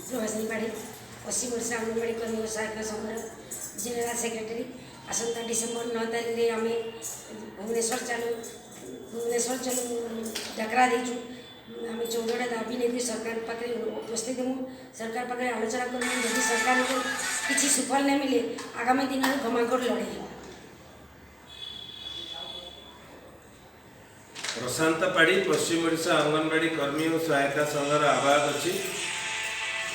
ପ୍ରଭାସିନୀ ପାଢ଼ୀ, ପଶ୍ଚିମ ଓଡ଼ିଶା ଅଙ୍ଗନବାଡ଼ି କର୍ମୀ ଓ ସହାୟକ ସଂଘର ଜେନେରାଲ ସେକ୍ରେଟାରୀ। ଆସନ୍ତା ଡିସେମ୍ବର 9 ତାରିଖରେ ଆମେ ଭୁବନେଶ୍ୱର ଚାଲୁ ଡାକରା ଦେଇଛୁ। ଆମେ 14ଟା ଦାବି ନେଇକି ସରକାର ପାଖରେ ଉପସ୍ଥିତ ହେମୁ, ସରକାର ପାଖରେ ଆଲୋଚନା କରିବୁ। ଯଦି ସରକାରଙ୍କୁ କିଛି ସୁଫଳ ନ ମିଲେ, ଆଗାମୀ ଦିନରେ ଘମାଘୋଟ ଲଢ଼େଇ ହେବ। ପ୍ରଶାନ୍ତ ପାଢ଼ୀ, ପଶ୍ଚିମ ଓଡ଼ିଶା ଅଙ୍ଗନବାଡ଼ି କର୍ମୀ ଓ ସହାୟିକା ସଂଘର ଆବାହକ ଅଛି।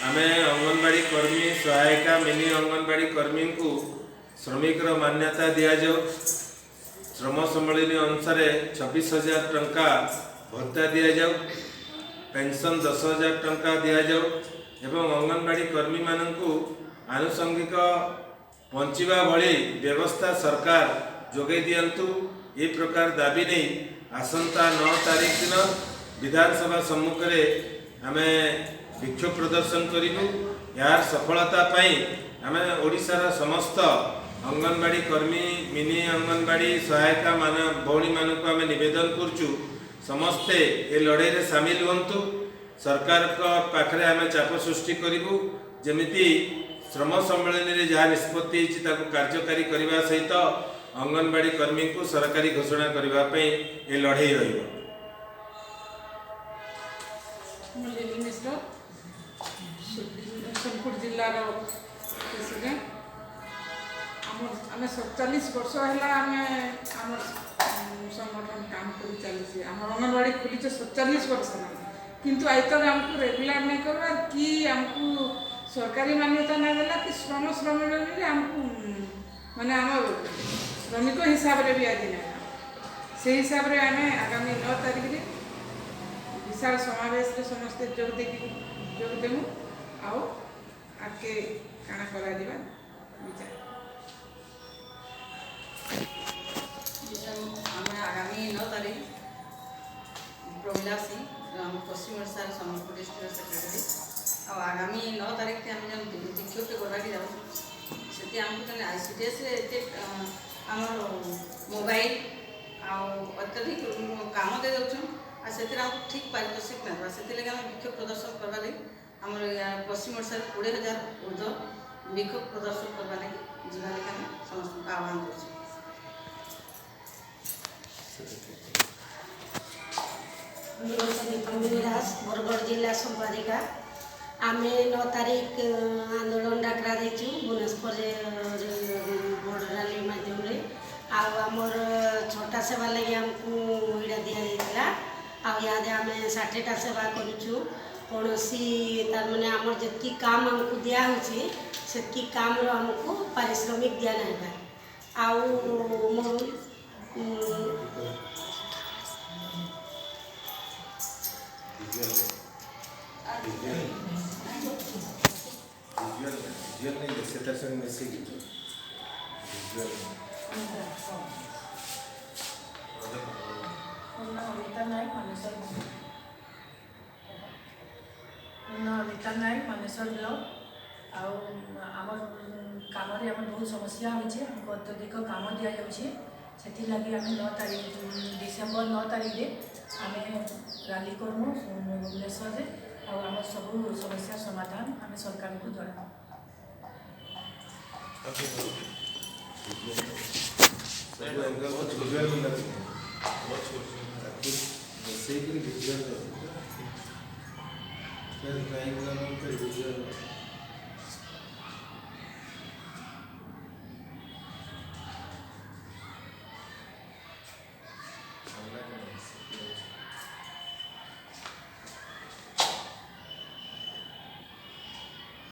ଆମେ ଅଙ୍ଗନବାଡ଼ି କର୍ମୀ, ସହାୟିକା, ମିନି ଅଙ୍ଗନବାଡ଼ି କର୍ମୀଙ୍କୁ ଶ୍ରମିକର ମାନ୍ୟତା ଦିଆଯାଉ, ଶ୍ରମ ସମ୍ମିଳନୀ ଅନୁସାରେ 26,000 ଟଙ୍କା ଭତ୍ତା ଦିଆଯାଉ, ପେନସନ୍ 10,000 ଟଙ୍କା ଦିଆଯାଉ ଏବଂ ଅଙ୍ଗନବାଡ଼ି କର୍ମୀମାନଙ୍କୁ ଆନୁଷଙ୍ଗିକ ବଞ୍ଚିବା ଭଳି ବ୍ୟବସ୍ଥା ସରକାର ଯୋଗାଇ ଦିଅନ୍ତୁ। ଏ ପ୍ରକାର ଦାବି ନେଇ ଆସନ୍ତା 9 ତାରିଖ ଦିନ ବିଧାନସଭା ସମ୍ମୁଖରେ ଆମେ ବିକ୍ଷୋଭ ପ୍ରଦର୍ଶନ କରିବୁ। ଏହାର ସଫଳତା ପାଇଁ ଆମେ ଓଡ଼ିଶାର ସମସ୍ତ ଅଙ୍ଗନବାଡ଼ି କର୍ମୀ, ମିନି ଅଙ୍ଗନବାଡ଼ି ସହାୟିକା ମାନ ଭଉଣୀମାନଙ୍କୁ ଆମେ ନିବେଦନ କରୁଛୁ, ସମସ୍ତେ ଏ ଲଢ଼େଇରେ ସାମିଲ ହୁଅନ୍ତୁ। ସରକାରଙ୍କ ପାଖରେ ଆମେ ଚାପ ସୃଷ୍ଟି କରିବୁ, ଯେମିତି ଶ୍ରମ ସମ୍ମିଳନୀରେ ଯାହା ନିଷ୍ପତ୍ତି ହେଇଛି ତାକୁ କାର୍ଯ୍ୟକାରୀ କରିବା ସହିତ ଅଙ୍ଗନବାଡ଼ି କର୍ମୀଙ୍କୁ ସରକାରୀ ଘୋଷଣା କରିବା ପାଇଁ ଏ ଲଢ଼େଇ ରହିବ। ମୁଁ ଲିଲି ମିଶ୍ର, ସୋନପୁର ଜିଲ୍ଲାର ପ୍ରେସିଡେଣ୍ଟ। ଆମେ 47 ବର୍ଷ ହେଲା ଆମେ ଆମର ସଂଗଠନ କାମ କରି ଚାଲିଛି। ଆମର ଅଙ୍ଗନବାଡ଼ି ଖୋଲିଛେ 47 ବର୍ଷ ହେଲା, କିନ୍ତୁ ଆଇତକ ଆମକୁ ରେଗୁଲାର ନାଇଁ କରବାର କି ଆମକୁ ସରକାରୀ ମାନ୍ୟତା ନାଇଁ ଦେଲା କି ଶ୍ରମ ସମ୍ମିଳନୀରେ ଆମକୁ ମାନେ ଆମର ଶ୍ରମିକ ହିସାବରେ ବି ଆଜି ନାଇଁ। ସେଇ ହିସାବରେ ଆମେ ଆଗାମୀ 9 ତାରିଖରେ ବିଶାଳ ସମାବେଶରେ ସମସ୍ତେ ଯୋଗ ଦେଇକି ଯୋଗ ଦେମୁ ଆଉ ଆଗକେ କାଣା କରାଯିବା ବିଚାର। ଆମେ ଆଗାମୀ 9 ତାରିଖ, ପ୍ରମିଳା ସିଂ, ଆମ ପଶ୍ଚିମ ଓଡ଼ିଶାର ସମ୍ବଲପୁର ଡିଷ୍ଟ୍ରିକ୍ଟର ସେକ୍ରେଟାରୀ। ଆଉ ଆଗାମୀ 9 ତାରିଖରେ ଆମେ ଯେନ୍ ବିକ୍ଷୋଭଟେ କରବାକେ ଯାଉଛୁ, ସେଠି ଆମକୁ ଯେନ୍ ଆଇସିଡିଏସ୍ରେ ଏତେ ଆମର ମୋବାଇଲ ଆଉ ଅତ୍ୟଧିକ କାମ ଦେଇ ଦେଉଛନ୍ ଆଉ ସେଥିରେ ଆମକୁ ଠିକ୍ ପାରିତୋଷିକ ନାଇଁ ଦେବା। ସେଥିଲାଗି ଆମେ ବିକ୍ଷୋଭ ପ୍ରଦର୍ଶନ କରବା ଲାଗି ଆମର ପଶ୍ଚିମ ଓଡ଼ିଶାରେ 20,000 ଉର୍ଦ୍ଧ୍ୱ ବିକ୍ଷୋଭ ପ୍ରଦର୍ଶନ କରବା ଲାଗି ଯିବା ଲାଗି ଆମେ ସମସ୍ତଙ୍କୁ ଆହ୍ୱାନ କରୁଛୁ। ମୁଁ ଦାସ, ବରଗଡ଼ ଜିଲ୍ଲା ସମ୍ପାଦିକା। ଆମେ 9 ତାରିଖ ଆନ୍ଦୋଳନ ଡାକରା ଦେଇଛୁ ଭୁବନେଶ୍ୱରରେ ବଡ଼ ରାଲି ମାଧ୍ୟମରେ। ଆଉ ଆମର ଛଅଟା ସେବା ଲାଗି ଆମକୁ ଏଇଟା ଦିଆଯାଇଥିଲା ଆଉ ଇହାଦେ ଆମେ 60ଟା ସେବା କରୁଛୁ। କୌଣସି ତାର ମାନେ ଆମର ଯେତିକି କାମ ଆମକୁ ଦିଆହେଉଛି, ସେତିକି କାମର ଆମକୁ ପାରିଶ୍ରମିକ ଦିଆ ନାଇଁ ପାଏ। ଆଉ ମୋ ଭିଜୁଆଲ, ଭିଜୁଆଲ ନାଇଁ, ସେ ତାର ସାଙ୍ଗେ ମିଶେଇକି ଭିଜୁଆଲ। ମୋ ନାଁ ଅନିତା ନାୟକ, ମାନେଶ୍ୱର। ମୋ ନାଁ ଅନିତା ନାୟକ, ମାନେଶ୍ୱର ବ୍ଲକ। ଆଉ ଆମର କାମରେ ଆମର ବହୁତ ସମସ୍ୟା ହୋଇଛି। ଆମକୁ ଅତ୍ୟଧିକ କାମ ଦିଆଯାଉଛି। ସେଥିଲାଗି ଆମେ 9 ତାରିଖ, ଡିସେମ୍ବର 9 ତାରିଖରେ ଆମେ ରାଲି କରମୁ ଭୁବନେଶ୍ୱରରେ ଆଉ ଆମର ସବୁ ସମସ୍ୟା ସମାଧାନ ଆମେ ସରକାରଙ୍କୁ ଜଣାବୁ। ସବୁ ଆଙ୍ଗଲ ଭିଜୁଆଲ ତାକୁ ମିଶେଇକିରି ଭିଜୁଆଲ ଡ୍ରଇଂ ଭିଜୁଆଲ।